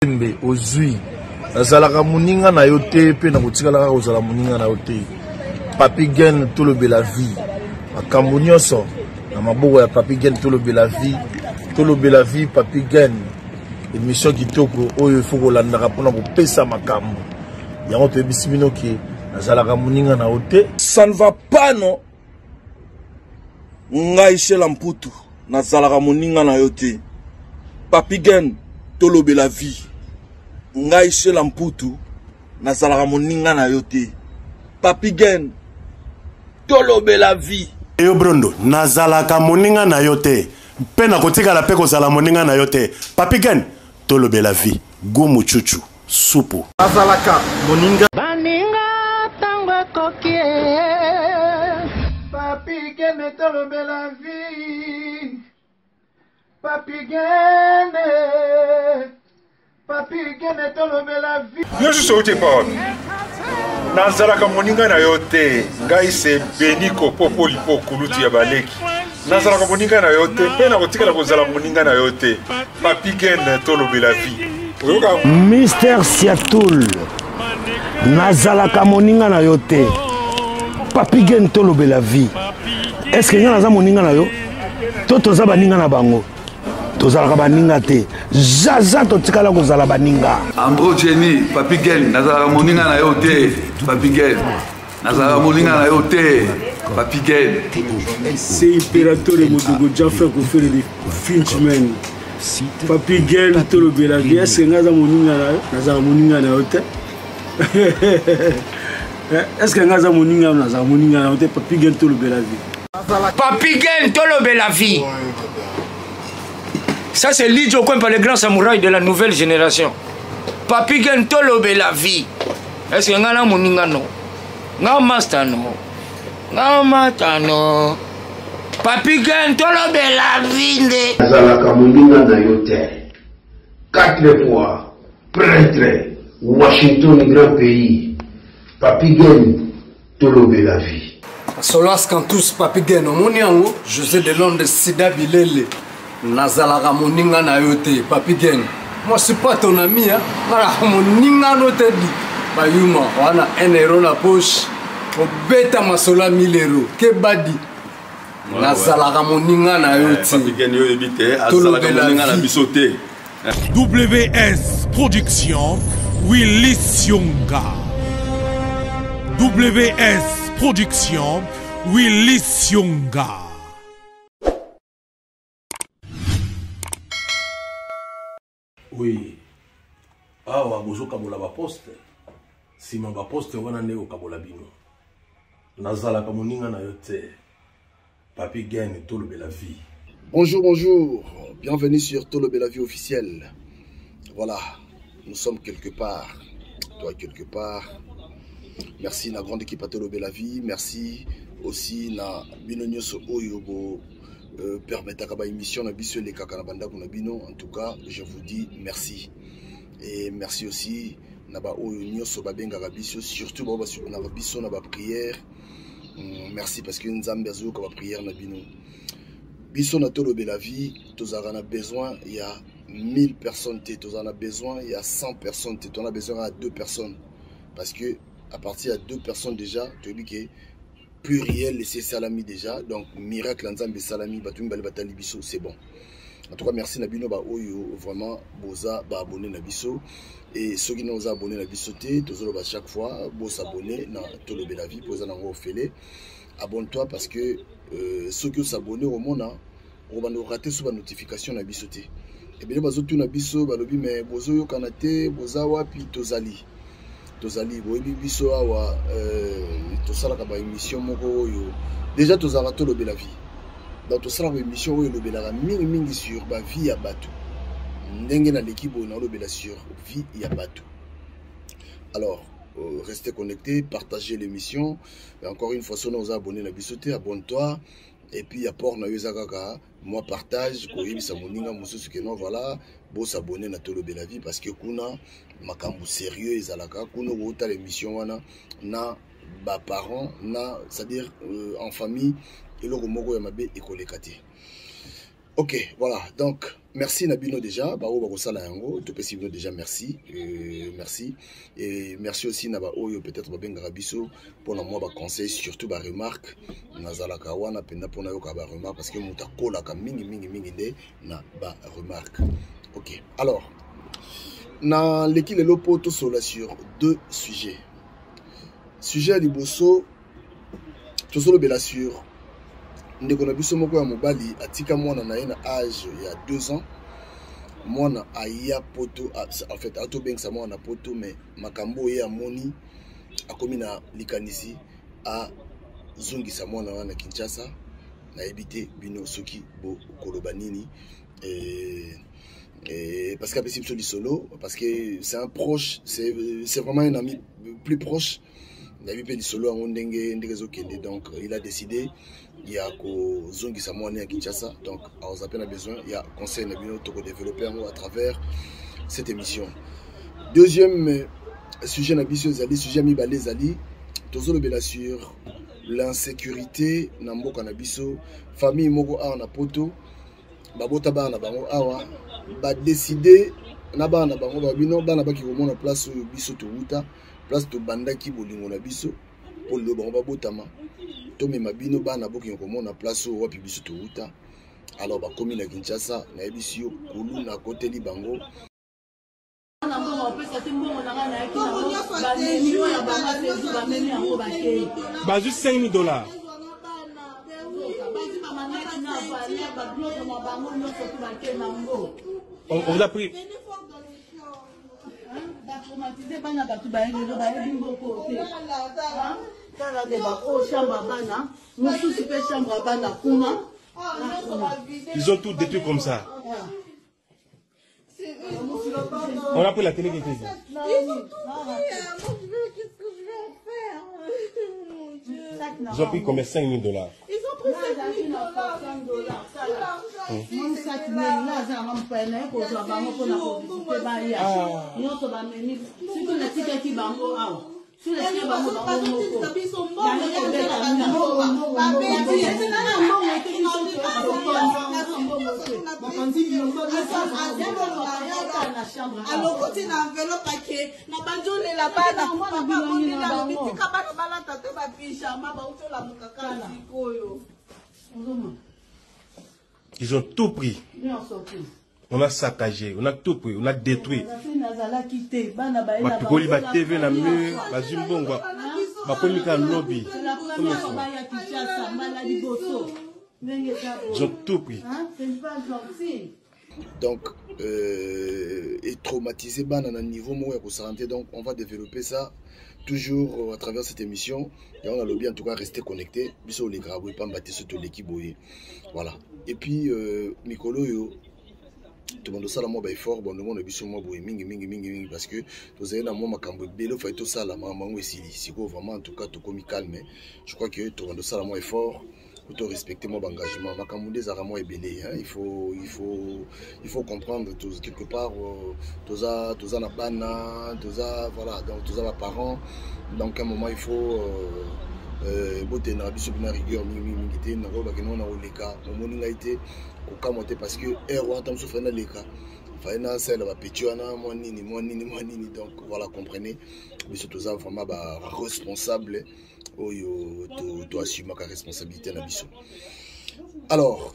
Malembe ozui. Nazalaka moninga na yo te mpe nakotikala kaka kozala moninga na yo te. Papi Gen tolobela vie. Makambo nyonso na maboko ya Papi Gen tolobela vie. Tolobela vie Papi Gen. Emission kitoko oyo il faut kolandaka mpona kopesa makambo. Yango toyebisi bino ke nazalaka moninga na yo te. Ça ne va pas non. Ngai Shela Mputu nazalaka moninga na yo te. Papi Gen tolobela vie. Ngai Shela Mputu nazalaka moninga na yo te. Papi Gen tolobela vie. Yo Brondo, nazalaka moninga na yo te mpe nakotikala mpe kozala moninga na yo te. Papi Gen tolobela vie. Gumu chuchu. Supu. Azalaka moninga. Baninga tango ekoki eh. Papi Gene tolobela vie. Papi Gene. Papi Gene tolobela vie. Yo susu outi epa wapi? Nazalaka moninga na yo te. Ngai se Beniko Popolipo kulutu ya baleki. Nazalaka moninga na yo te mpe nakotikala kozala moninga na yo te. Papi Gen tolobela vie. Oyoka Mister Siatul, nazalaka moninga na yo te. Papi Gen tolobela vie. Est-ce que nga naza moninga na yo? To toza baninga na bango? Tozalaka baninga te. Zaza totikala kozala baninga. Andro Jenny, Papi Gen, nazalaka moninga na yo te. Papi Gen. Nazalaka moninga na yo te. Papi Gen. C'est Imperatore Modogo Jaffe Kofele de Finchman. Papi Gen tolobela vie. Est-ce que nga aza moninga na yo? Nazalaka moninga na yo te. Est-ce que nga aza moninga na yo? Nazalaka moninga na yo te. Papi Gen tolobela vie. Papi Gen tolobela vie. Ça c'est Lidjo Kwempa, le grand samouraï de la nouvelle génération. Papi Gen tolobela vie. Est-ce que nga na moninga no? Nga master no? Nga mata no? Papi Gen tolobela vie nde. Nazalaka moninga na yo te. 4 fois prêtre Washington grand pays. Papi Gen tolobela vie. Solas Cantus Papi Gen omoni yango José de Londres Sida Bilele nazalaka moninga na yo te Papi Gen moi je suis pas ton ami hein nazalaka moninga no te di bayuma wana 1 euro na poche obeta masolo ya 1000 euro kebadi nazalaka moninga na yo te Papi Gen yo oyebi te azalaka moninga na biso te. WS Production, Willy Sionga. WS Production, Willy Sionga. Oui. Awa bozokabola ba poste. Sima ba poste wana nde okabola bino. Nazalaka moninga na yo te. Papi Gen tolobela vie. Bonjour, bonjour. Bienvenue sur Tolobela Vie officielle. Voilà, nous sommes quelque part. Toi quelque part. Merci la grande équipe à Tolobela Vie. Merci aussi na bino nyoso oyo bo permettaka ba émission na biso elekaka na bandako na bino. En tout cas, je vous dis merci. Et merci aussi na ba oyo nyoso babengaka biso, surtout ba ba biso na ba prière. Merci parce que Nzambe azoyoka ba prière na bino. Biso na Tolobela Vie, tozalaka na besoin ya 1000 personnes te, tozalaka na besoin ya 100 personnes te, tozalaka na besoin ya 2 personnes. Parce que à partir ya 2 personnes déjà, toyebi ke pluriel esi esalami déjà, donc miracle ya Nzambe esalami, bato mibale batali biso, c'est bon. En tout cas, merci na bino ba oyo vraiment boza ba abonné na biso. Et ceux qui nous abonné na biso te, tozoloba chaque fois bo s'abonner na Tolobela Vie poza nango ofele. Abonne-toi parce que ceux qui s'abonner au mona obando rater sur ba notification na biso te. Ebele bazotuna biso balobi mais bozoyokana te, boza wapi tozali. Tozali boyebi biso awa tosalaka ba émission moko oyo déjà tozalaka Tolobela Vie. Donc tosalaka ba émission oyo elobelaka mingi mingi sur ba vie ya bato. Ndenge na leki boye nalobela sur vie ya bato. Alors, restez connectés, partagez l'émission. Et encore une fois, si on abonné na biso te, abonne-toi. Et puis apport na yo eza kaka moi partage koyebisa moninga mosusu ke non voilà, bo s'abonner na Tolobela Vie parce que kuna makambo sérieux ezalaka kuna okota l'émission wana na ba parents na c'est-à-dire en famille eloko moko ya mabe ekoleka te. Ok, voilà. Donc Merci na bino déjà, ba oyo bakosala yango, topesi bino déjà merci, merci et merci aussi na ba oyo peut-être babengaka biso mpona mwa baconseil, surtout baremarque. Nazalaka wana mpenza mpona yoka baremarque, parce que moto akolaka mingi mingi mingi nde na baremarque. Ok, alors naleki lelo mpo tosola sur deux sujets. Sujet ya liboso, tozolobela sur ndeko na biso moko ya mobali atika mwana na ye na age ya 2 ans. Mwana aya Poto, en fait atobengisa mwana na Poto, mais makambo oyo ye amoni, akomi na likanisi azongisa mwana wana na Kinshasa. Nayebi te bino soki bokoloba nini. Et parce qu'apesi biso lisolo, parce que c'est un proche, c'est vraiment un ami plus proche. Nayebi mpe lisolo yango ndenge ndenge ezokende. Donc il a décidé ya kozongisa mwana ya Kinshasa. Donc aza mpe na besoin ya conseil na bino. Tokodéveloppe yango à travers cette émission. Deuxième sujet na biso ezali, sujet ya mibale ezali, tozolobela sur l'insécurité na mboka na biso. Famille moko awa na Poto babota bana na bango awa, badécider na bana na bango babino bana baki komona place oyo biso towuta, place tobandaki bolingo na biso, mpo lelo bango babotama, tomema bino bana bokende komona place oyo wapi biso towuta. Alors bakomi na Kinshasa, nayebisi yo, kulu nakoteli bango. Na mbongo opesa te, mbongo na ngai nayaki nango, bamemi oyo ya bango sejour, bamemi yango, bakei. Bazwi 5000 $. Bazwi bamaneti na valeur, babiloko na bango nyonso tu bakei nango. On vous a pris. Batraumatiser bana bato, bayebi lelo, bayebi mboko te. Tala nde baoyo chambre ya bana mosusu, mpe chambre ya bana kuna. Ils ont tout détruit comme ça. On a pris la télé qui était ici. Ils ont tout pris, hein. Moi, qu'est-ce que je vais en faire? Mon Dieu. Ils ont pris combien? 5000 $. Ils ont pris 5 000 $. Monsaki nini aza yango mpene kozwa bango mpona kovisiter, baya nyonso bamemi. Soki natikaki bango awa, soki natikaki bango bango moko, na mbongo te, biso Alokoti na enveloppe, ake na bandi olela bana. Papa bondela, alobi tika bana balata te bapyjama, bauti olamuka kaka sikoyo. Ils ont tout pris. Nyonso te. On a saccagé, on a tout pris, on a détruit. Nazalaki te, bana. Bapikoli ba TV na mur, bazwi mbongo, bakomi kaka lobi. La première fois baya Kinshasa, mbala liboso ndenge eza. Ils ont tout pris. C'est pas gentil. Donc etraumatiser bana na niveau moko ya kosala te. Donc on va développer ça toujours à travers cette émission. Yango nalobi, en tout cas rester connecté. Biso olekaka boye pamba te, so toleki boye, voilà. Et puis mikolo oyo tobanda osala mwa baeffort, bandomona biso mwa boye mingi mingi mingi mingi, parce que tozali na mwa makambo ebele ofai tosala. Makambo yango esili sikoyo, vraiment, en tout cas tokomi calme. Je crois que tobanda osala mwa effort to respecter mwa baengagement. Makambo nde ezalaka mwa ebele, hein. Il faut comprendre quelque part, toza na bana, toza, voilà, donc toza baparents. Donc un moment il faut botenaka biso mpena rigueur mingi mingi mingi te. Nakoyebaki nango na koleka, omoni ngai te, kokamwa te, parce que heure wana ta mosusu fai naleka, fai nasalela bapetits wana mwa nini mwa nini mwa nini. Donc voilà, comprenez biso, toza vraiment baresponsable oyo toassumaka responsabilité na biso. Alors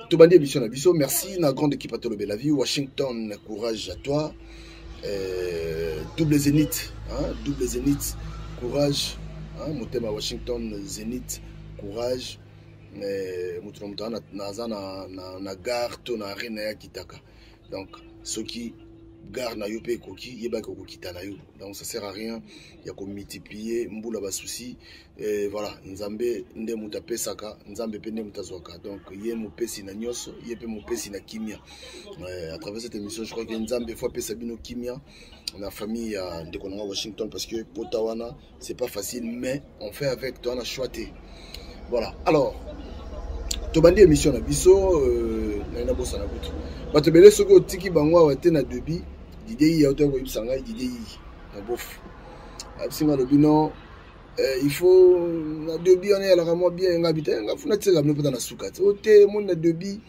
tobandi émission na biso. Merci na grande équipe Atolobela Vie. Washington, courage à toi. Double Zénith, hein, double Zénith, courage, hein, motema. Washington, Zénith, courage. Moto na moto naza na gare to na arena ya kitaka. Donc soki gare na yo mpe ekoki, yebaki okokita na yo. Donc ça sert à rien ya komultiplier mbula basusi. Voilà, Nzambe nde moto apesaka, Nzambe mpe nde moto azwaka. Donc ye mopesi na nyonso, ye mpe mopesi na kimia. À travers cette émission, je crois que Nzambe faut apesa bino kimia na famille ya ndeko na nga Washington, parce que pota wana c'est pas facile, mais on fait avec, toza na choix te. Voilà, alors tobandi émission na biso. Ngai nabosana kutu bato ebele, soki otiki bango awa te na début. Dide yi auto koyebisa ngai, Dide yi na bof ayebisi ngai, alobi non, il faut na début wana eyalaka mwa bien. Ngai bita nga funa tiaka bino mpota na suka te, o te moni na début.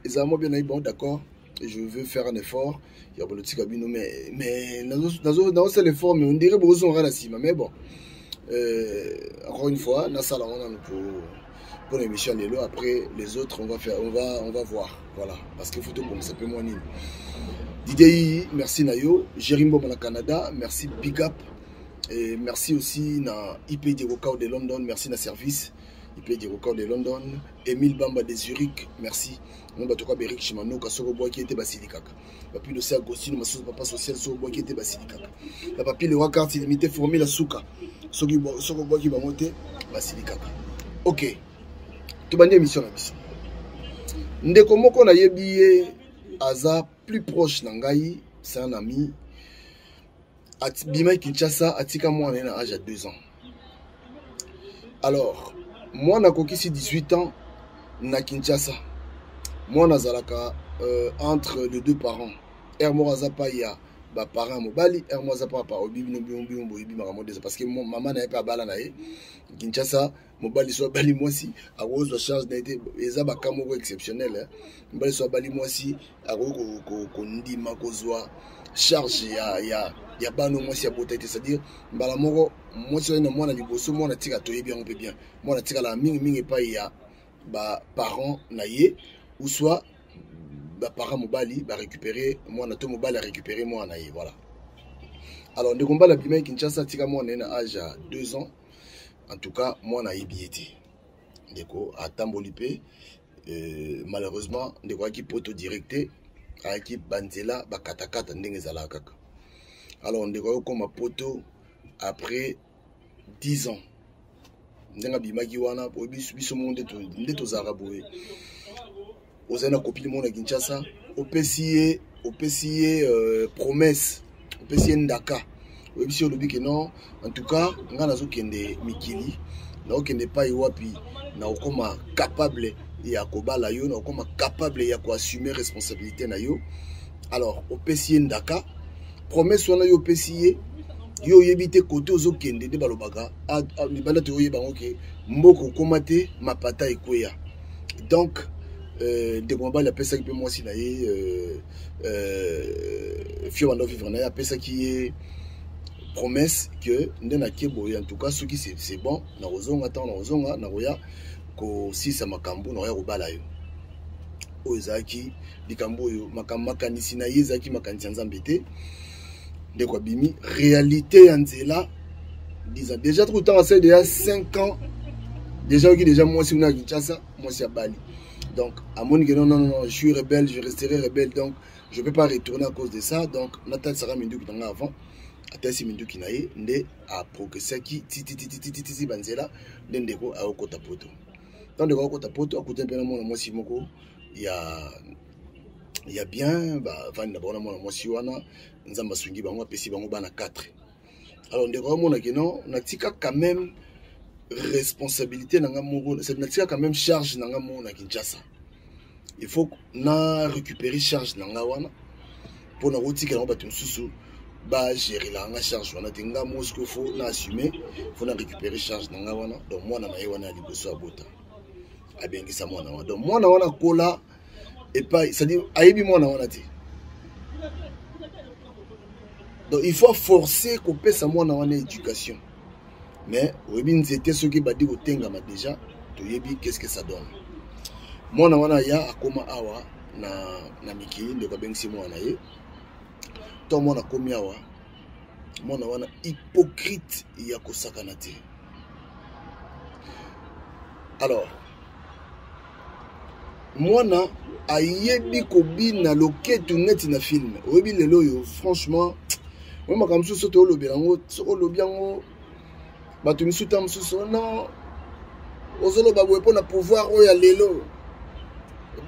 Ezala mwa bien, nayebi bon, d'accord, je veux faire un effort ya bolotika bino, mais nazosala effort, mais on dirait bozonga na nsima. Mais bon, encore une fois, nasala yango nanu pour l'émission lelo. Après les autres, on va faire, on va voir, voilà, parce que faut tobongisa mpe mwa nini. Didier, merci na yo. Jerry Mboma na Canada, merci, big up. Et merci aussi na IP Diego de London, merci na service IP Diego de London. Emile Bamba de Zurich, merci. Mo bato kwa Berik Shimanoka, soko bwaki ete basili kaka. Papi Dossier Agostino Masusu, papa social, soko bwaki ete basili kaka. La papi le roi carte illimité formule suka. Soki soko bwaki bango te basili kaka. OK. Tobandi émission na biso. Ndeko moko nayebi ye aza plus proche na ngai, c'est un ami. Bima Kinshasa, atika mwana ye na âge ya 2 ans. Alors mwana akokisi 18 ans na Kinshasa. Mwana azalaka entre les deux parents, ere moko aza pai ya baparent ya mobali, ere moko aza pa pa oyebi bino bino bino boyebi makambo déjà, parce que mama na ye mpe abala na ye Kinshasa. Mobali so abali mwasi, akozwa charge na ye te. Eza baka moko exceptionnel. Mobali so abali mwasi, akoki kondima kozwa charge ya bana mwasi abota te. C'est-à-dire mbala moko mwasi oyo na mwana liboso, mwana tika, toyebi yango mpe bien, mwana tikalaka mingimingi epai ya baparent na ye, ou soit baparent mobali barécupérer mwana, to mobali arécupérer mwana na ye, voilà. Alors ndeko mobali abimaki Kinshasa, atika mwana ye na âge ya 2 ans. En tout cas mwana ayebi ye te. Ndeko atamboli mpe, malheureusement ndeko ayaki poto direct te, ayaki banzela bakatakata ndenge ezalaka kaka. Alors ndeko ayokóma poto après 10 ans. Ndenge abimaki wana, biso moko nde tozalaka boye. Ozali na copine moko na Kinshasa, opesi ye promesse, opesi ye ndaka, oyebisi ye, olobi ke non, en tout cas ngai nazokende mikili, nakokende epai wapi nakokoma capable ya kobala yo, nakokoma capable ya koassumer responsabilité na yo. Alors opesi ye ndaka, promesse wana yo opesi ye, yo oyebi te kote ozokende. Nde balobaka libanda te, oyeba yango ke mboka okóma te, mapata ekweya. Donc ndeko mobali apesaki mpe mwasi na ye, fio banda vivre na ye, apesaki ye promesse ke nde nake boye, en tout cas soki c'est bon, nakozonga. Ntango nakozonga, nakoya kosilisa makambo, nakoya kobala yo. Oyo ezalaki likambo oyo makambo makanisi na ye ezalaki makanisi ya Nzambe te. Ndeko abimi, réalité ya nzela, 10 ans déjà, trop ntango asali déjà 5 ans déjà, oki déjà mwasi kuna ya Kinshasa, mwasi ya bali. Donc amoni ke non, non, non, je suis rebelle, je resterai rebelle, donc je peux pas retourner à cause de ça. Donc natalisaka minduki na nga avant. Atalisi minduki na ye, nde aprogressaki titititititi banzela, nde ndeko ayokota poto. Ntango ndeko ayokota poto, akuti mpe na mwana mwasi moko ya bien. Bavandi na bango na mwana mwasi wana, Nzambe asungi bango, apesi bango bana 4. Alors ndeko aomonaki non, natika quand même responsabilité na nga moko, natika quand même charge na nga moko na Kinshasa, il faut na récupérer charge na nga wana mpona kotikela yango bato mosusu bagérelaka nga charge wana te. Nga moko sikoyo faut na assumer, faut na récupérer charge na nga wana. Donc mwana na ye wana ya liboso abota, abengisa mwana wana. Donc mwana wana akola epai, c'est-à-dire ayebi mwana wana te. Donc il faut forcer kopesa mwana wana éducation. Mais oyebi nzete soki badi kotengama déjà, toyebi qu'est-ce que ça donne. Mwana wana ya akóma awa na mikili, ndeko abengisi mwana ye. To mwana akomi awa, mwana wana hypocrite ya kosakana te. Alors mwana ayebi kobina loketu neti na film. Oyebi lelo oyo, franchement, oyo makambo mosusu toolobela yango, soki olobi yango, bato misusu ta mosusu, non, ozoloba boye mpona pouvoir oyo ya lelo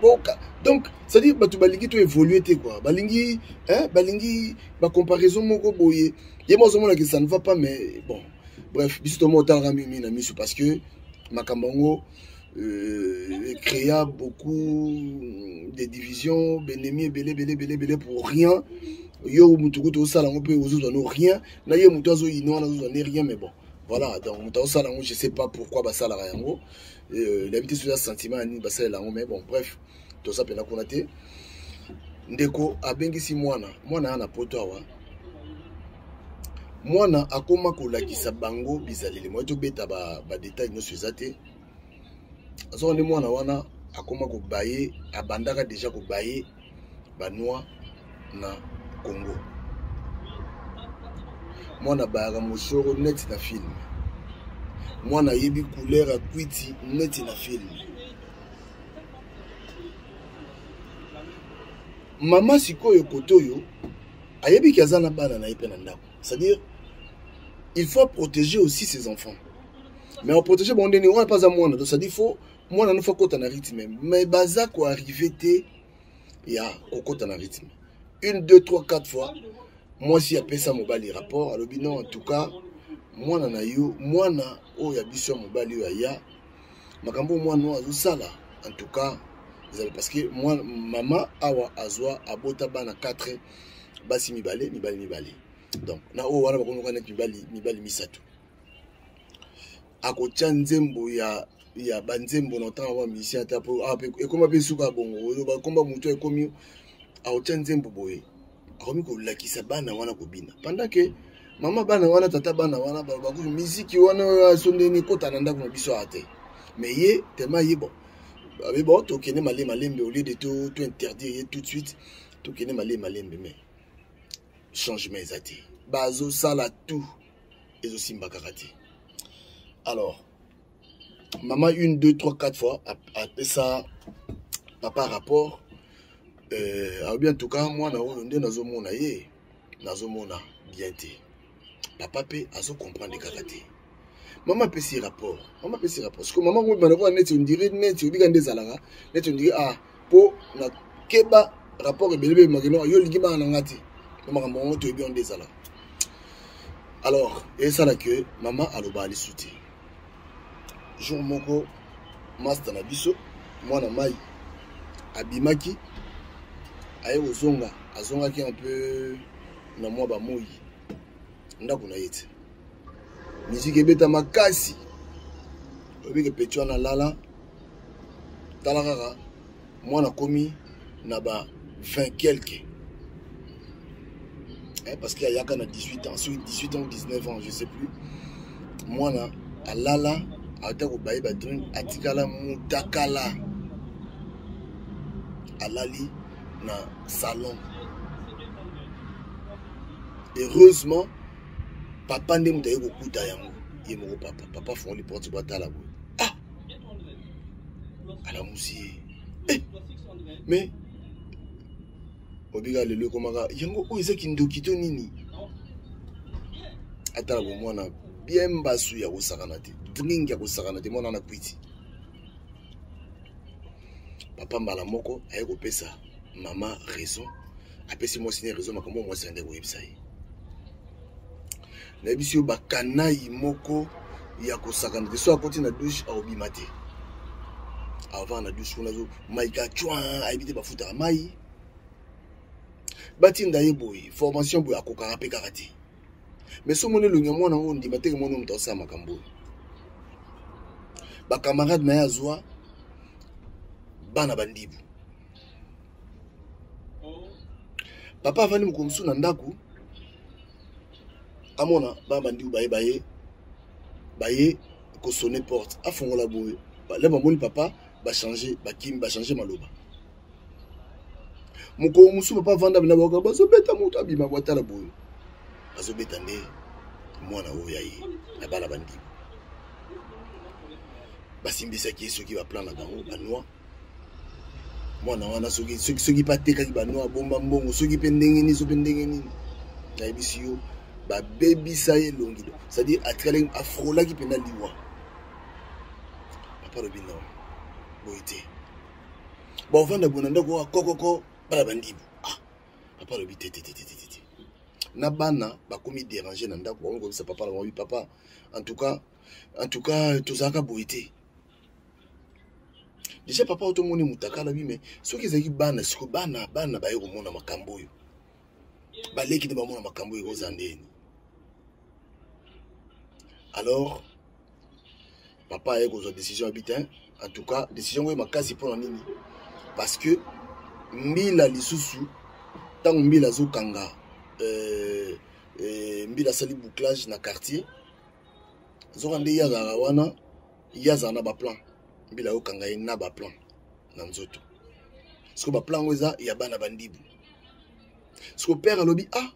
boka. Donc c'est-à-dire bato balingi to évolue te quoi, balingi, hein, balingi bacomparaison moko boye. Ye mo azomonaki ça ne va pas, mais bon, bref, biso tomo otalaka mingi na miso, parce que makambo yango créa beaucoup de divisions, benemi ebele ebele ebele ebele pour rien. Yo mutu kutu osala yango mpe ozozwa no rien, na ye motu azoyina wana azozwa ne rien. Mais bon, voilà. Donc moto azosala yango, je sais pas pourquoi basalaka yango, nayebi te soki eza sentiment ya nini basalela yango. Mais bon, bref, Toza pena kuna te. Ndeko abengisi mwana, mwana ya na poto awa. Mwana akoma kolakisa bango bizaleli. Moi tobeta ba ba détails nyonso eza te. Azoka nde mwana wana akoma kobaye, abandaka deja kobaye banwa na Congo. Mwana abayaka mosoro neti na film. Mwana ayebi couleur ya kwiti neti na film. Mama sikoyo kote oyo ayebi ki aza na bana na ye mpe na ndako. C'est-à-dire il faut protéger aussi ses enfants. Mais on protéger bango ndenge wana mpe aza mwana, donc c'est-à-dire faut mwana no faut akota na rythme, mais baza ko arriver te ya kokota na rythme. 1 2 3 4 fois mwasi apesa mobali rapport, alobi non, en tout cas mwana na yo, mwana oyo ya biso ya mobali oyo aya makambo mwana oyo azosala, en tout cas ezali parce que mwana, mama awa azwa abota bana 4 basi mibale mibale mibale, donc na oyo wana bakomoka neti mibali mibali misato. Akotia nzembo ya ya banzembo na otanga ba musicien ata po ah, ekoma mpe suka ya bongo oyo bakomba moto ekomi akotia nzembo boye, akomi kolakisa bana wana kobina pendant que mama bana wana tata bana wana bakufi miziki wana oyo aso ndenge ekota na ndako na biso awa te. Mais ye tema ye bon abe bon tokende malembe malembe au lieu de to, to interdire ye tout de suite, tokende malembe malembe, mais changement eza te, bazosala tout ezosimba kaka te. Alors mama 1 2 3 4 fois apesa papa rapport, alobi en tout cas mwana oyo nde nazomona ye, nazomona bien te. Papa mpe azocomprendre kaka te. Mama apesi rapport, mama apesi rapport siko mama ngo bana kwa neti ondire neti obika nde ezalaka neti ondire ah mpo na keba rapport ebele mpe makino yo olingi bana na nga te, po makambo yango toyebi yango nde ezalaka. Alors esala ke mama alobaka lisu te. Jour moko master na biso mwana mai abimaki aye kozonga, azongaki un peu na mwa bamoi ndako na ye te, miziki ebeta makasi, oyebike peti wana alala, tala kaka mwana akomi na ba 20 quelque eh, parce que ayaka na 18 ans, soki 18 ans ou 19 ans, je sais plus. Mwana alala ata kobaye badrink, atikala mutakala, alali na salon. Heureusement papa nde moto aye kokuta yango ye moko. Papa, papa afongoli porte po atala boye, ah, alamusi ye eh, mais obika lelo ekomaka yango oyo eza kindoki to nini? Atala bomwana bien mbasu ya kosakana te, drink ya kosakana te, mwana na kwiti. Papa mbala moko aye kopesa mama raison, apesi mwasi ne raison, makambo mwasi ande koyebisa ye. Nayebisi yo bakanai moko ya kosakana te, so akoti na douche akobima te, avant na douche kuna mai ka cwa ayebi te, bafutaka mai, batinda ye boye formation boye, akokaka mpe kaka te. Mais so omoni elongi ya mwana oyo, ndima teke mwana moto asala makambo oyo. Bacamarade na ye azwa bana bandibu. Papa avandi mokolo mosusu na ndako, amona bana bandibu baye baye baye kosone porte, afongola boye, le bamoni papa, bachange bakimi, bachange maloba. Mokolo mosusu papa avanda bina baoka bazobeta moto, abima bwatala boye, bazobeta nde mwana oyo ya ye na bana bandibu. Basimbisaki ye soki baplan na bango banoi mwana wana, soki soki mpe atekaki banoi, abomba mbongo, soki mpe ndenge nini, soki mpe ndenge nini, nayebisi yo babebisa ye elongi, c'est-à-dire atikalaki afrolaki mpenza liwa. Papa alobi non, boye te, baovanda boye na ndako kokoko bana bandibu. Ah, papa alobi te te te te te te. Na bana bakomi déranger na ndako, bakomi koyebisa papa na bango, papa en tout cas tozalaka boye te. Déjà papa oyo tomoni mutakala bi, mais soki ezalaki bana siko, bana bana baye komona makambo oyo, baleki nde bamona makambo oyo, ekozala ndeni? Alors papa aye kozwa décision abi te, en tout cas décision oyo makasi. Mpona nini? Parce que mbila lisusu ntango mbila azokanga euh, euh, mbila asali bouclage na quartier nzoka nde ye azalaka wana ye azala na baplan mbila ayokanga ye na baplan na nzoto siko baplan yango eza ya bana bandibu siko père alobi ah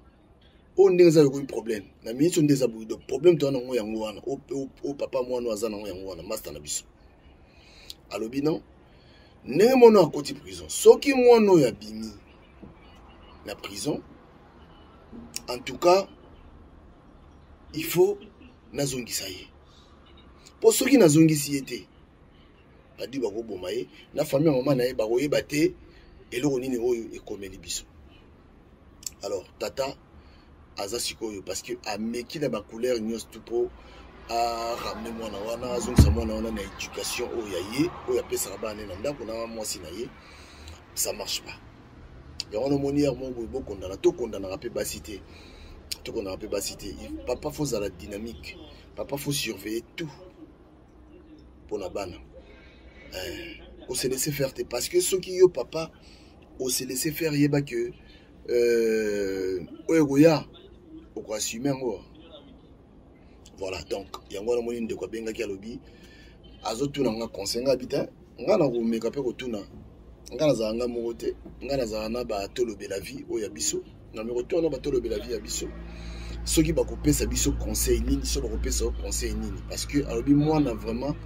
oyo ndenge eza ekomi problème na miniti oyo nde eza boye donc problème toza nango yango wana oyo papa mwana oyo aza nango yango wana masta na biso alobi non ndenge mwana oyo akoti prison soki mwana oyo abimi na prison en tout cas il faut nazongisa ye mpo soki nazongisi ye te badi bakoboma ye na famille ya mama na ye bakoyeba te eloko nini oyo ekomeli biso alors tata aza sikoyo parce que ameki na bacouleur nyonso tu mpo arame mwana wana azongisa mwana wana na éducation oyo ya ye oyo apesaka bana ne na ndako na mwasi na ye ça marche pas yango wana omoni yare moko boye bokondana tokondanaka mpe basi te tokondanaka mpe basi te papa fozala dynamique papa faut surveiller tout mpo na bana eh, ose laisser faire te parce que soki yo papa ose laisser faire yeba que euh, oyo ekoya okoassume yango voilà donc yango wana omoni ndeko abengaki alobi azotuna nga conseil nga abi te nga nakomeka mpe kotuna nga nazala nga moko te nga nazala na batolobela vie oyo ya biso na me kotuna na batolobela vie ya biso soki bakopesa biso conseil nini soki bakopesa yo conseil nini parce que alobi mwana vraiment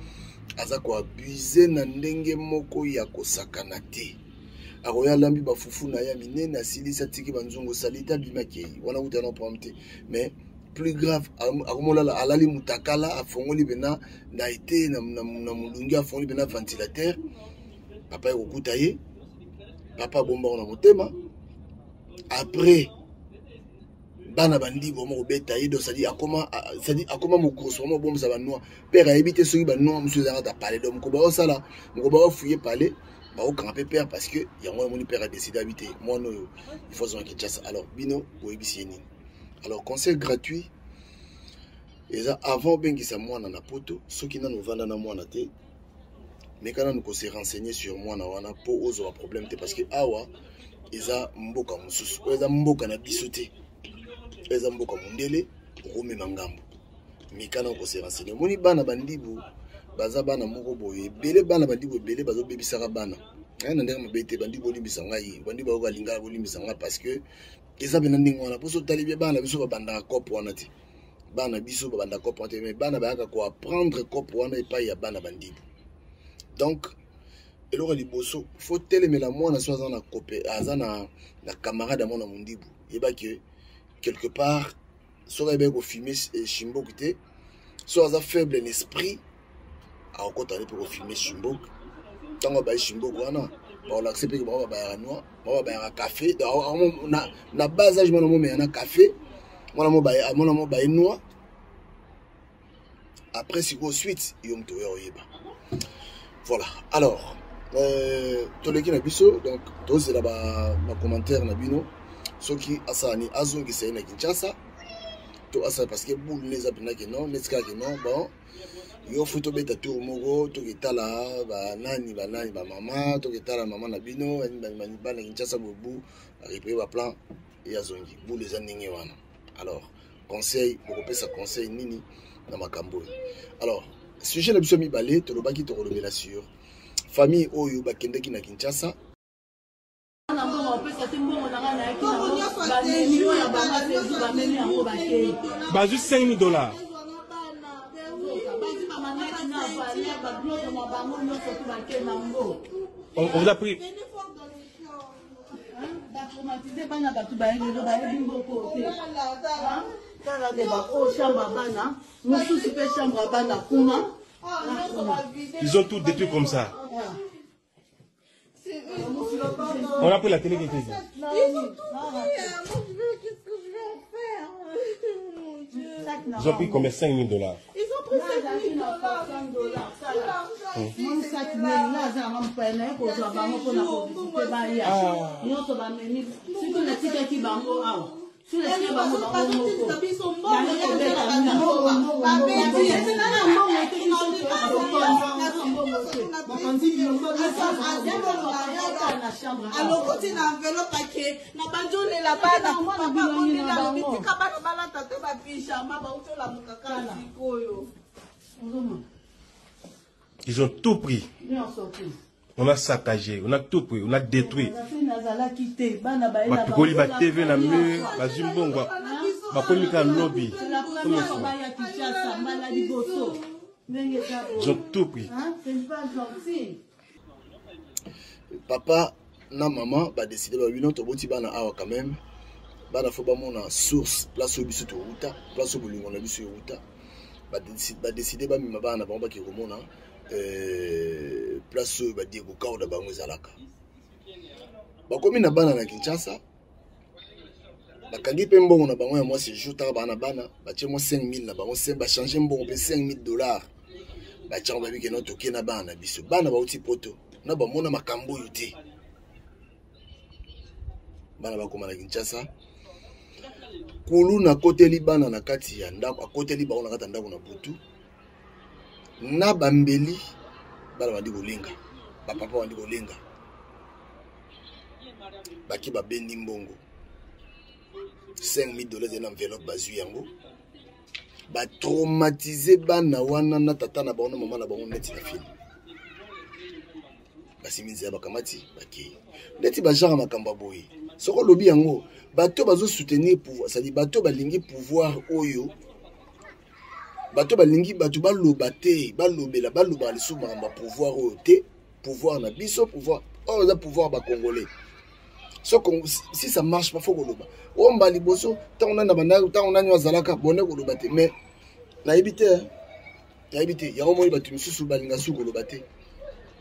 aza koabuse na ndenge moko ya kosakana te akoya alambi bafufu na ye ya minene asilisi atiki banzungu salite abimi akei wana kuta na problème te mais plus grave akomolala alali mutakala afongoli mpena na ete na, na, na molungi afongoli mpena ventilateur papa ekokuta ye papa abombango na motema après bana bandibo moko kobeta ye donc cestadi akoma cestadi akoma mokoso moko obomisa banoa père ayebi te soki banoa mosusu ezanga ta palais donc mokolo baosala mokolo baofuye palais bakokanga mpe père parce que yango namoni père adeside abi te mwana oyo il faut azonga kinshasa alors bino boyebisi ye nini alors conseil gratuit eza avant obengisa mwana na poto soki nanu ovanda na mwana te meka nanu kose renseigner sur mwana wana mpo ozwa problème te parce que awa eza mboka mosusu oyo eza mboka na biso te oyo eza mboka mondele okomema ngambo meka nanu kose renseigner omoni bana bandibu baza bana moko boye ebele bana bandibu ebele bazobebisaka bana na ndenge mabe te bandibu bolimbisa ngai bandibu bayoka lingaka bolimbisa ngai parce que eza mpena ndenge wana mposo otali bie bana biso babandaka cope wana te bana biso babandaka cope wana te mais bana bayaka koapprendre cope wana epai ya bana bandibu donc eloko ya liboso fo telemela mwana so aza na cope aza na, na camarade ya mwana mondibu yeba ke quelque part soki ayebaki kofume eh, shimboki te so aza faible na esprit akokota nde mpe kofume shimboki ntango abayi shimboki wana bakolakise mpe bango babayaka noir bango babayaka café na, na bas age mwana momela na café mwana mobaye noir après sikoyo suite yo moto oya oyeba voilà alors euh, toleki na biso donc tozela bacommentaire ba na bino soki asala nini azongisa ye na kinshasa to asala parce que boule ne eza mpenza ke non neti kaka ke non bon yo fo tobeta tour moko toketala banani banani bamama toketala mama na bino bana kinshasa bobu barepeye baplan ye azongi boule eza ndenge wana alors conseil bokopesa conseil nini na makambo oyo alors sujet na biso mibale tolobaki tokolobela sur famille oyo bakendaki na kinshasa bazwi 5000 dollars on, on vous a pris batraumatise bana bato baye lelo bayebi mboko te tala nde baoyo chambre ya bana mosusu mpe chambre ya bana kuna ils ont tout détruit comme ça On a pris la télé qui était ici. Ils ont tout pris. Mon Dieu, qu'est-ce que je vais en faire Mon Dieu. Ils ont pris combien 5 000 dollars. Ils ont pris 5 000 dollars. Mosaki nini nga aza nanga mopaya naye kozwa bango mpona kovisite baya nyonso bamemi soki natikaki bango awa. Bazotindisa biso mbongo babeti alokoti na enveloppe ake na bandi olela bana papa abondeli alobi tika bana balata te bapijama bauti olamuka kaka sikoyo. Ils ont tout pris. On a saccagé, on a tout pris, on a détruit. Bapikoli ba TV na mur, bazwi mbongo, bakomi kaka lobi. Ils ont tout pris. Papa na mama badeside balobi no, toboti bana awa quand même, bana fo bamona source, place oyo biso towuta, place oyo bolingo na biso ewuta. Badeside bamema bana na bango bake komona place oyo badiego kao na bango ezalaka. Bakomi na bana na Kinshasa, bakangi mpe mbongo na bango ya mwa séjour. Taka bana, bana batie mwa 5000 na bango, bachange mbongo mpe 5000 dollars batiango. Babike no, toke na bana na biso. Bana bauti Poto na bamona makambo oyo te. Bana bakoma na Kinshasa, kuluna akoteli bana na kati ya ndako, akoteli bango na kati ya ndako na butu na bambeli. Bana bandi kolenga, bapapa bandi kolenga, baki babendi mbongo 5000 dollars na enveloppe, bazwi yango. Batraumatize bana wana na tata na bango na mama na bango neti na film. Basimi nzela, bakamati, bakei neti bagenre makambo ya boye. Soki olobi yango, bato bazosoutenir pouvoir, c'est-à-dire bato balingi pouvoir oyo, bato balingi bato baloba te, balobela, balobaka lisusu makambo ya pouvoir oyo te. Pouvoir na biso, pouvoir oyo eza pouvoir bacongolais. So si ça marche pas, faut koloba. Oyo mba liboso, ntango nani na banda, ntango nani azalaka bonde koloba te. Mais nayebi te, nayebi te. Yango moi bato misusu balinga su koloba te,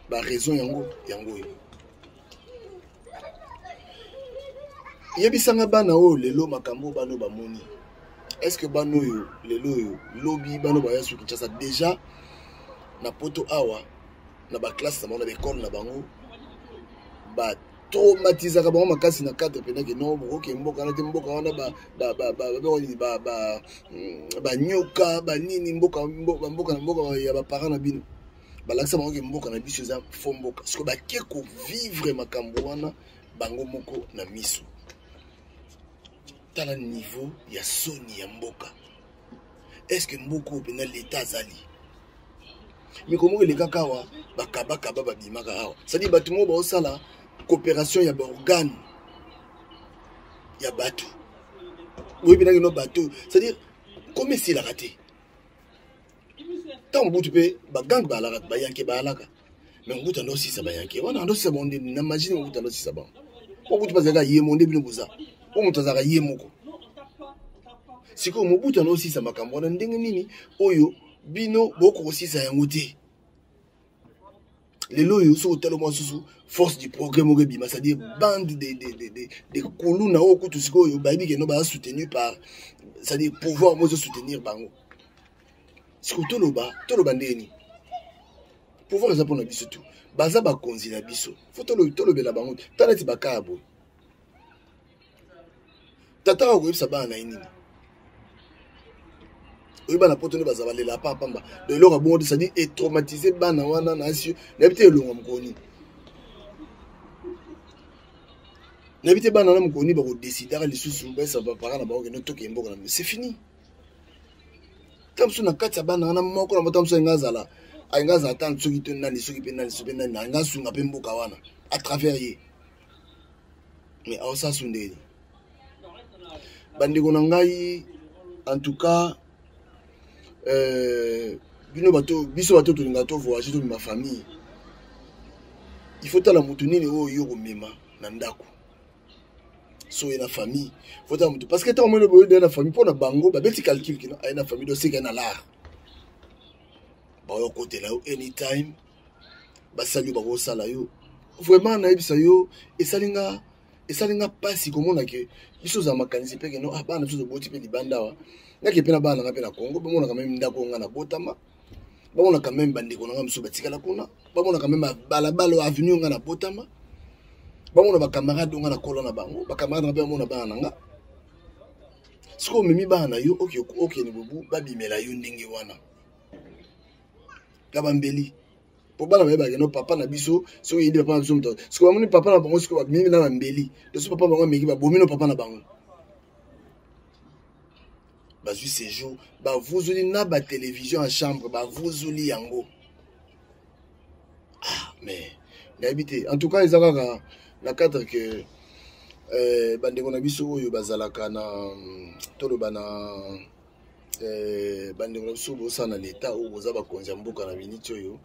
baraison yango yango oyo. Yebisanga, bana oyo lelo, makambo oyo bana oyo bamoni, est ce que bana oyo lelo oyo, lobi bana oyo baya su Kinshasa déjà na Poto awa, na baklasse na bango, na baekole na bango, batraumatisaka bango makasi na cadre mpenza ke non, bokoke mboka wana te, mboka wana banyoka banini, mboka na mboka ya baparent na bino. Balakisa bango ke mboka na biso eza fo mboka. Sikoyo bake kovivre makambo wana bango moko na miso. Tala niveau ya soni ya mboka. Est ce que mboka oyo mpenza leta azali? Mikolo moko elekaka awa, bakabakaba babimaka awa, c'est-à-dire bato moko baosala coopération ya baorgane ya bato oyebi naki no bato, c'est-à-dire komi esilaka te. Ntango Mobutu mpe bagange baalaka, bayanke baalaka, mais Mobutu ando osisa bayanke wana, ando osisa bango nde na imagine. Mobutu ando osisa bango. Mobutu mpe azalaka ye mo nde bino boza po moto azalaka ye moko. Sikoyo Mobutu ando osisa makambo wana ndenge nini oyo bino bokokosisa yango te lelo oyo? Soki otala mwa susu force du progrès moko ebima, c'est-à-dire bande de kuluna oyo kutu sikoyo bayebi keno baza soutenu par, c'est-à-dire pouvoir mo ezosoutenir bango. Sikoyo toloba, toloba ndeni pouvoir eza mpona biso tu, baza bakonzi na biso, fo tolobela bango te. Tala neti bakaya boye, tata kaka koyebisa bana na ye nini? Oyeba na Poto nde baza balela pa pamba. Donc eloko ya bongo te, c'est-à-dire etraumatise bana wana na asi. Nayebi te elongwa mokolo nini, nayebi te bana wana mokolo nini bakodesidaka lisusu bayesa baparent na bango kende tokende mboka na bino. C'est fini. Ta mosusu na kati ya bana wana moko na mota mosusu alinga azala, alinga azala ta soki to nani, soki mpe nani, soki mpe nani, alinga asunga mpe mboka wana à travers ye. Mais aosala su ndeni? Bandeko na ngai, en tout cas bino bato, biso bato tolingaka tovoyage, tobima famille, il faut tala motu nini oyo yo komema na ndako. So oye na famille, faut tala motu, parce que ntango moni boye na famille, mpo na bango babeti calcul kino aye na famille, doseka na lar baoyo kotela yo anytime, basali yo, bakosala yo. Vraiment nayebisa yo, esalinga, esalinga mpasi komona ke biso ozala makanisi mpe keno ah, bana biso toboti mpe libanda awa, ngaki mpe na bana nanga mpe na Congo, bamonaka meme ndako nga na botama, bamonaka meme bandeko na nga mosusu batikala kuna, bamonaka meme balabala, avenue nga na botama, bamona bacamarade nga na kola na bango, bacamarade nga mpe bamona bana na nga. Sikoyo omemi bana na yo, okende bobu, babimela yo ndenge wana na bambeli, po bana bayebaka no papa na biso. Soki oyedi papa na biso moto, sikoyo bamoni papa na bango, sikoyo babimi na bambeli. To soki papa bango ameki, babomi no papa na bango. Bazwi séjour, bavuzuli na batelevizio ya chambre, bavuzuli yango. Ah, mais nayebi te. En tout cas, eza kaka na cadre que bandeko na biso oyo bazalaka na, toloba na bandeko na biso bosala na leta, oyo boza bakonzi ya mboka na miniti oyo,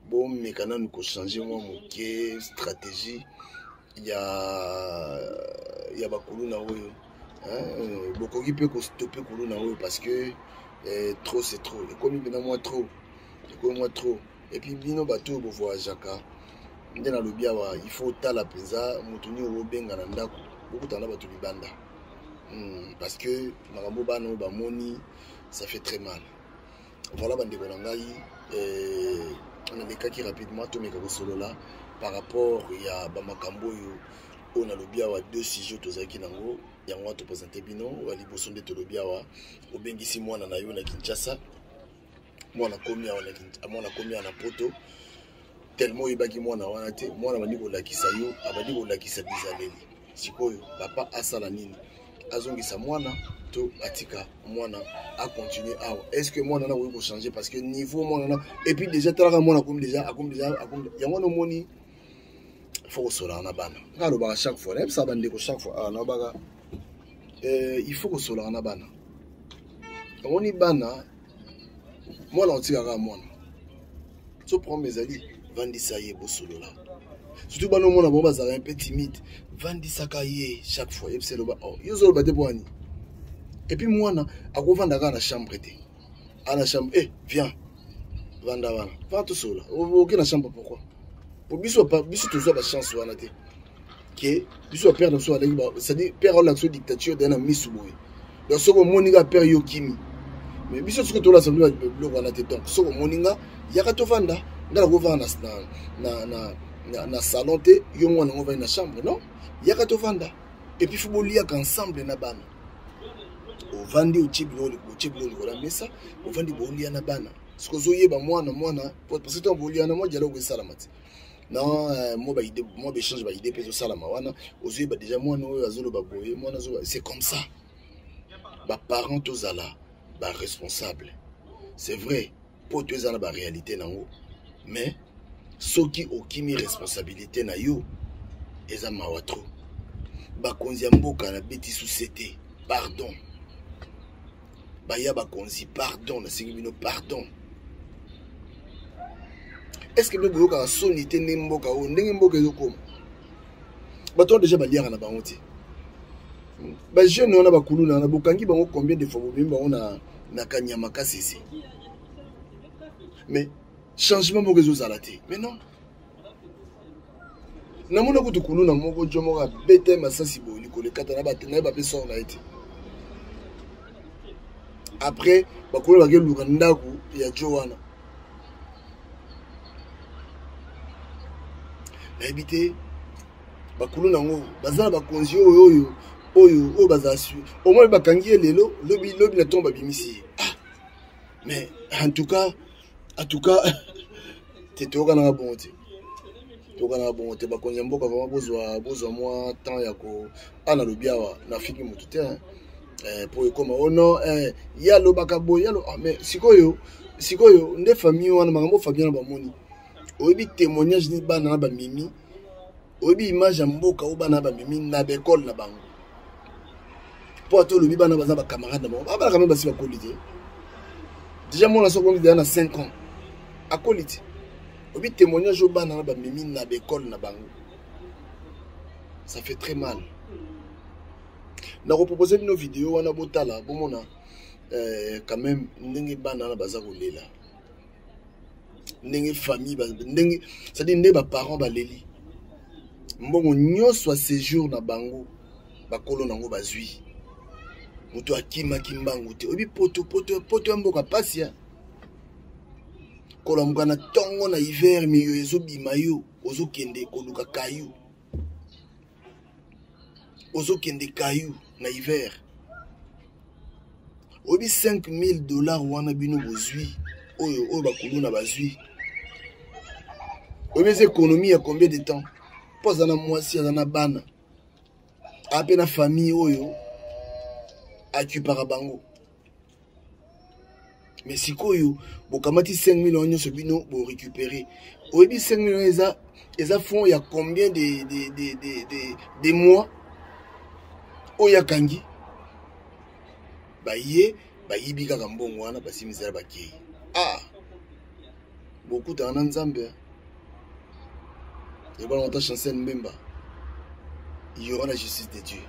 bomeka nanu kochange mwa moke stratégie ya bakuluna oyo. Bokoki mpe kostope kuluna oyo, parce que trop c'est trop. Ekomi mpena mwa trop, ekomi mwa trop. Et puis bino bato oyo bovoyageaka, nde nalobi awa, il faut otala mpenza moto nini obobenga na ndako, bokutana na bato libanda, parce que makambo bana oyo bamoni, ça fait très mal. Voilà, bandeko na ngai, nalekaki rapidement, tomeka kosolola par rapport ya bamakambo oyo nalobi awa. Deux sujets tozalaki nango, yango wana topresente bino. Ya liboso nde tolobi awa: obengisi mwana na yo na Kinshasa, mwana komi awa, mwana komi awa na Poto. Tellement oyebaki mwana wana te, mwana abandi kolakisa yo, abandi kolakisa bizaleli. Sikoyo papa asala nini? Azongisa mwana to atika mwana acontinue awa? Est ce que mwana na akoki kochange? Parce que niveau mwana na, et puis déjà talaka mwana akomi déjà, akomi déjà, akomi. Yango wana omoni, faut kosolaka na bana. Nga alobaka chaque fois, nayebisaka bandeko chaque fois awa, nalobaka, il faut kosolaka na bana. Omoni bana, mwana otikaka mwana so problème ezali, vandisa ye, bosolola. Surtout bana, omona bango bazalaka un peu timide, vandisaka ye chaque fois, yebisa, eloba: "Oh, yo ozoloba te, mpo wani?" Et puis mwana akovanda kaka na chambre te. A na chambre, eh, viens, vanda wana, vanda tosolola. Oke na chambre pourquoi? Po biso tozwa bachance wana te ke biso bapère na biso alaki, c'est-à-dire père aolakisa dictature deya na misu boye. Donc soki omoni nga père, yo kimi. Mais biso soki tolasa biloko wana te. Donc soki omoni nga, yaka tovanda. Nga nakovanda na salon te, yo mwana yango ovandi na chambre, non. Yaka tovanda. Et puis faut boliaka ensemble na bana. Ovandi, otie biloko, otie biloko likolo ya mesa, ovandi, bolia na bana. Soki ozoyeba mwana, mwana, parce que ntango bolia na mwa dialogue esalama te, non, mwa baide, mwa baéchange baide mpe ezosalama wana, ozoyeba déjà mwana oyo azoloba boye, mwana azoba. C'est comme ça, baparent tozala baresponsable. C'est vrai, mpo to eza na baréalité nango, mais soki okimi responsabilité na yo, eza mawa trop. Bakonzi ya mboka, nabeti suse te, pardon. Baya bakonzi, pardon, nasengi bino pardon. Est ce que bino boyokaka soni te ndenge mboka oyo, ndenge mboka ezokoma? Bato wana deja baliaka na bango te. Bajeune wana, bakuluna wana, bokangi bango combien de fois? Bobimi bango na kanyama kasese, mais changement moko ezozala te. Mais non, namona kutu kuluna moko, jo moko abeta masasi boye, likolo ekata, nayeba mpe sort na ye te. Après bakuluna bakeluka ndako ya jo wana, nayebi te. Bakuluna yango baza na bakonzi oyo oyo oyo oyo bazala su omoi, bakangi ye lelo, lobi lobi na ntongo babimisi ye. Ah, mais en tout cas te, toyokanaka bongo te, toyokanaka bongo te. Bakonzi ya mboka, vraiment, bozwa mwa temps ya ko a. Nalobi awa, nafiki motu te, po ekoma o non, ye alobaka boye. Ah, mais sikoyo nde famille wana, makambo famille wana bamoni, oyebi témoignage ni bana na bamimi, oyebi image ya mboka oyo bana bamemi na baekole na bango. Mpo ata olobi bana baza bacamarade na bango, babalaka me basi bakoli te. Déjà mwana soki okomi deja na 5 ans, akoli te. Oyebi témoignage oyo bana na bamemi na baekole na bango, ça fait très mal. Nakopropose bino video wana, botala, bomona quand même ndenge bana wana baza kolela, ndenge famille, ndenge, c'est-à-dire nde baparent baleli. Mbongo nyonso ya séjour na bango, bakolo nango bazwi. Moto akimaki mbangu te. Oyebi poto, poto, poto ya mboka pasi ya kolamuka na ntongo na hiver, miyo ezobima, yo ozokende koluka kayu, ozokende kayu na hiver. Oyebi 5000 dollars wana bino bozwi oyo oyo bakuluna bazwi, oyebi eza économie ya combien de temps? Mpo aza na mwasi, aza na bana, aza mpe na famille oyo akipaka bango. Mais sikoyo bokamati 5000 wana nyonso bino borécupere. Oyebi 5000 wana eza fond ya combien de mois oyo akangi? Baye bayibi kaka mbongo wana, basimisela, bakei. Ah, bokutana na Nzambe. Ebana ata Chancel Mbemba, il y aura la justice de Dieu.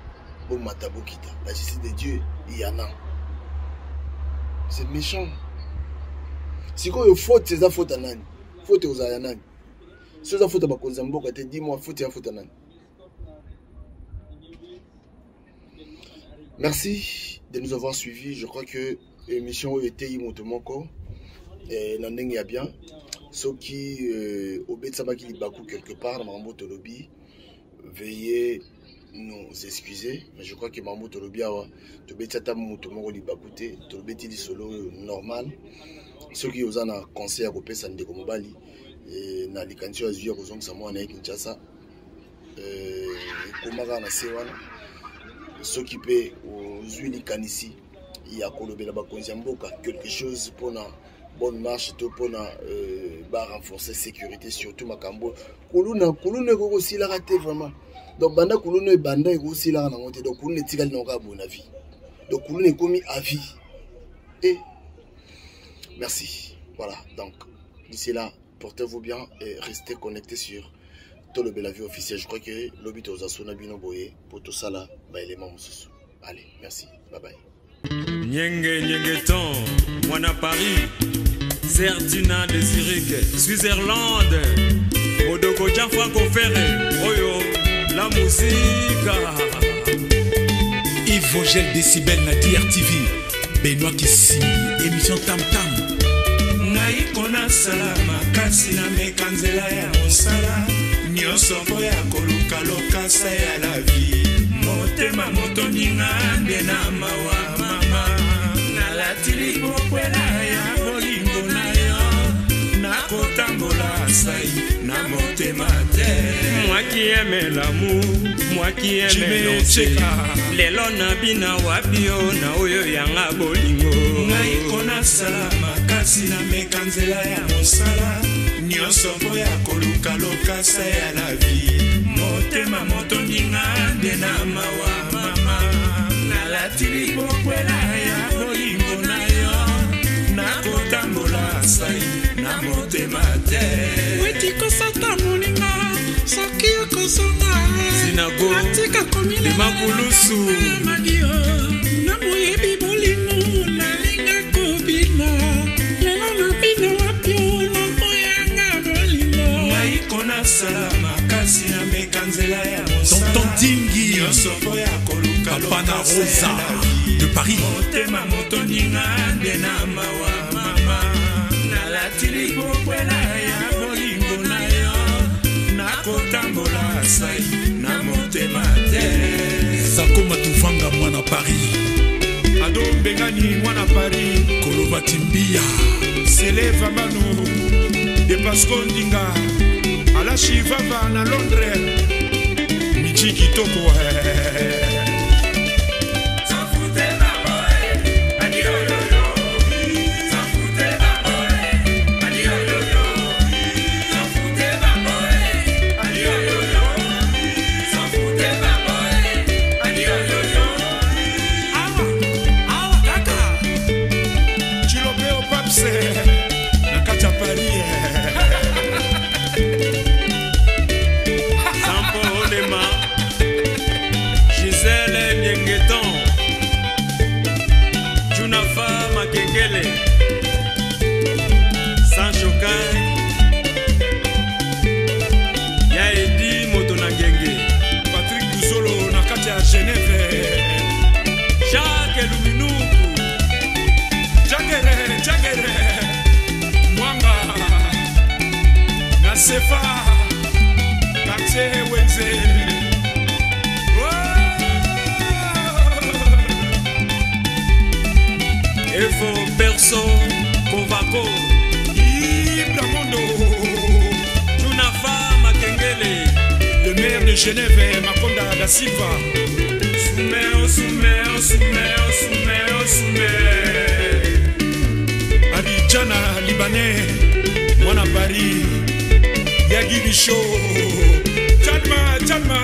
Bomata bokita, la justice de Dieu, il y en a. C'est méchant. Sikoyo faute eza faute ya nani? Faute ozala ya nani? So eza faute ya bakonzi ya mboka te, dis-moi, faute ya faute ya nani? Merci de nous avoir suivis. Je crois que émission oyo eteyi moto moko na ndenge ya bien. Soki obetisamaki libaku quelque part na makambo tolobi, veuillez nous excuser. Mais je crois que makambo tolobi awa, tobeti ata moto moko libaku te, tolobeti lisolo oyo normal. Soki oza na conseil ya kopesa ndeko mobali na likanisi oyo azwi ya kozongisa mwana ye Kinshasa, ekomaka na se wana. Soki mpe ozwi likanisi ya kolobela bakonzi ya mboka quelque chose mpona bonne marche to mpona barenforcer sécurité, surtout makambo kuluna, kuluna ekoki kosilaka te vraiment. Donc banda kuluna ebanda, ekosilaka nango te. Donc kuluna etikali nango kaka boye na vie. Donc kuluna ekomi à vie. Et merci. Voilà, donc d'ici là, portez-vous bien et restez connectés sur Tolobela Vie officielle. Je crois que lobi toza sona bino boye po tosala baélément mosusu. Allez, merci, bye bye. Nyenge Nyengeton, Mwana Paris, Zertina de Zurich, Switzerland, Modoko Gianfranco Ferre, Oyo, la musique. Yves Vogel Décibel na DRTV, Benoît Kissimbi, émission Tam Tam. Ngai konasala makasi, nameka nzela ya mosala nyonso mpo ya koluka lokasa ya la vie. Motema motoninga nde na mawa mama, nalati lipokwela ya bolingo na yo, nakotambola sai na motema te. Moi qui aime l'amour, moi qui aime danser, lelo nabina wapi yo na oyo yanga bolingo? Ngai konasala makasi, nameka nzela ya mosala nyonso mpo ya koluka lokasa ya la vie. Motema motoninga nde na mawa mama, nalati lipokwela ya bolingo na yo, nakotambola sai na motema te. Weti kosata moninga soki okozonga. Sinago. Atika Limakulusu. Madio na moyebi bolingo, nalinga kobina, lelo nabina wapi na moyanga bolingo? Ngai konasala makasi, nameka nzela ya mosala Tonton Dingi, nyonso mpo ya koluka Papa na lokasa Rosa ya la vie. de Paris. Motema motoninga nde na mawa mama, nalati lipokwela ya bolingo na yo, nakotambola sai na motema te. Sako Matufanga Mwana Paris. Ado Mbengani Mwana Paris. Koloba Timbia. Sele Vambano de Pasco Ndinga Alashi Vava na Londres, Michi Kitoko. Awa kaka. Chilopeo Paps na kati ya Paris. Sampo Olema, Gisèle Nyengeton, Junafa Makengele, Sancho Kai, Yaedi Moto na Ngenge, Patrick Busolo na kati ya Genève, Jacques Luminuku, Jagere Jagere Mwanga na Sefa quartier Wenze. Defo Perso Kovako Iblamondo Tunafa Makengele. Le maire de Genève, Makonda da Silva. Soumeo, Soumeo, Soumeo, Soumeo, Soumeo. Arijana Libanais, Mwana Paris, Yagi Bicho, Chalma, Chalma,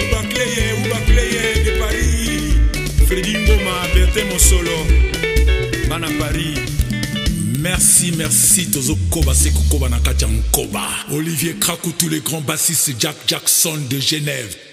Oubakleye, Oubakleye de Paris, Freddy Ngoma, Bertin Mosolo, Bana Paris. Merci, merci, Tozokoba, Sekokoba, Nakati ya Nkoba. Olivier Krakou, tous les grands bassistes, Jack Jackson de Genève.